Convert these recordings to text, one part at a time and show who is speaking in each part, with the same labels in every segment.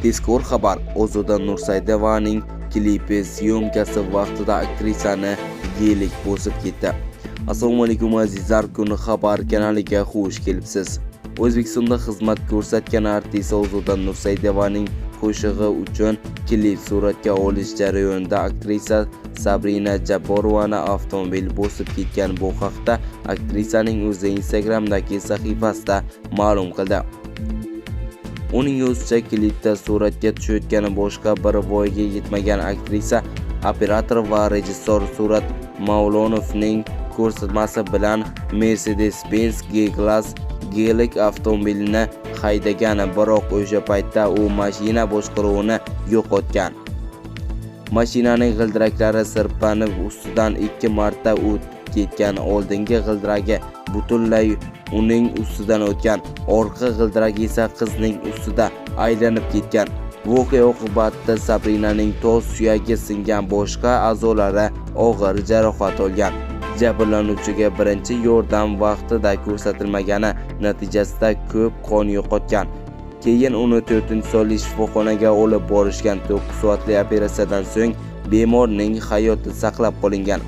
Speaker 1: Tezkor xabar: Ozoda Nursaidovaning klipi syomkasi vaqtida aktrisani Gelik bosib ketdi. Assalomu alaykum azizlar, Kun xabar kanaliga xush kelibsiz. O'zbekistonda xizmat ko'rsatgan artist Ozoda Nursaidovaning qo'shig'i uchun klip suratga olish jarayonida aktrisa Sabrina Jabborovani avtomobil bosib ketgan. Bu haqda aktrisaning o'zi Instagram'dagi sahifasida ma'lum qildi. Uning yozishicha, klipda suratga tushayotgan boshqa bir voyaga yetmagan aktrisa operator va rejissor Surat Mavlonovning ko'rsatmasi bilan Mercedes-Benz G-Class Gelik avtomobilini haydagan, biroq o'sha paytda u mashina boshqaruvini yo'qotgan. Mashinaning g'ildiraklari sirpanib ustidan 2 marta o'tib ketgan, oldingi g'ildiragi butunlay uning ustidan o'tgan, orqa g'ildiragi esa qizning ustida aylanib ketgan. Voqea oqibatida Sabrinaning tos suyagi singan, boshqa a'zolari og'ir jarohat olgan. Jabrlanuvchiga birinchi yordam vaqtida ko'rsatilmagani natijasida ko'p qon yo'qotgan. Keyin uni 4-sonli shifoxonaga olib borishgan. 9 soatli operatsiyadan so'ng bemorning hayoti saqlab qolingan.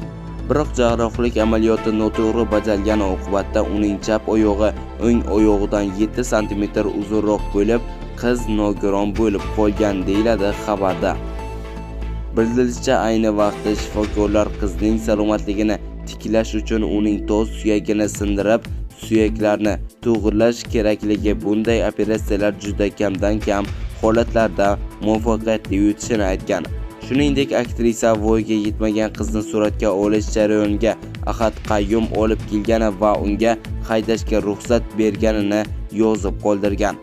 Speaker 1: Biroq jarrohlik amaliyoti noto'g'ri bajarilgani oqibatida uning chap oyog'i o'ng oyog'idan 7 santimetr uzunroq bo'lib, qiz nogiron bo'lib qolgan, deyiladi xabarda. Bildirilishicha, ayni vaqtda shifokorlar qizning salomatligini tiklash uchun uning tos suyagini sindirib, suyaklarni to'g'rilash kerakligi, bunday operatsiyalar juda kamdan-kam holatlarda muvaffaqiyatli o'tishini aytgan. Shuningdek, aktrisa voyaga yetmagan qizni suratga olish jarayoniga Ahad Qayyum olib kelgani va unga haydashga ruxsat berganini yozib qoldirgan.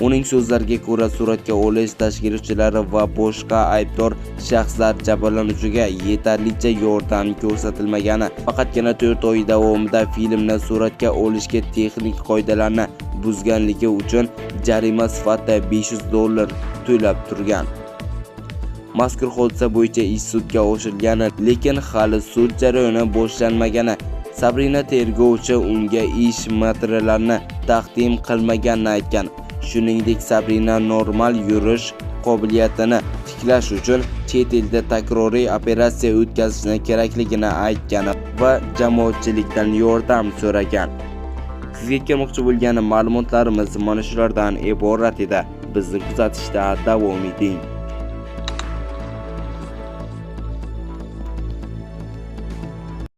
Speaker 1: Uning so'zlariga ko'ra, suratga olish tashkilotchilari va boshqa aybdor shaxslar jabrlanuvchiga yetarlicha yordam ko'rsatilmagani, faqatgina 4 oy davomida filmni suratga olishga texnik qoidalarni buzganligi uchun jarima sifatida $500 to'lab turgan. Mazkur hodisa bo'yicha ish sudga oshirilgani, lekin hali sud jarayoni boshlanmagani, Sabrina tergovchi unga ish materiallarini taqdim qilmaganini aytgan. Shuningdek, Sabrina normal yurish qobiliyatini tiklash uchun chet elda takroriy operatsiya o'tkazishni kerakligini aytgan va jamoatchilikdan yordam so'ragan. Sizga yetkazmoqchi bo'lgan ma'lumotlarimiz mana shulardan iborat edi. Bizni kuzatishda davom eting.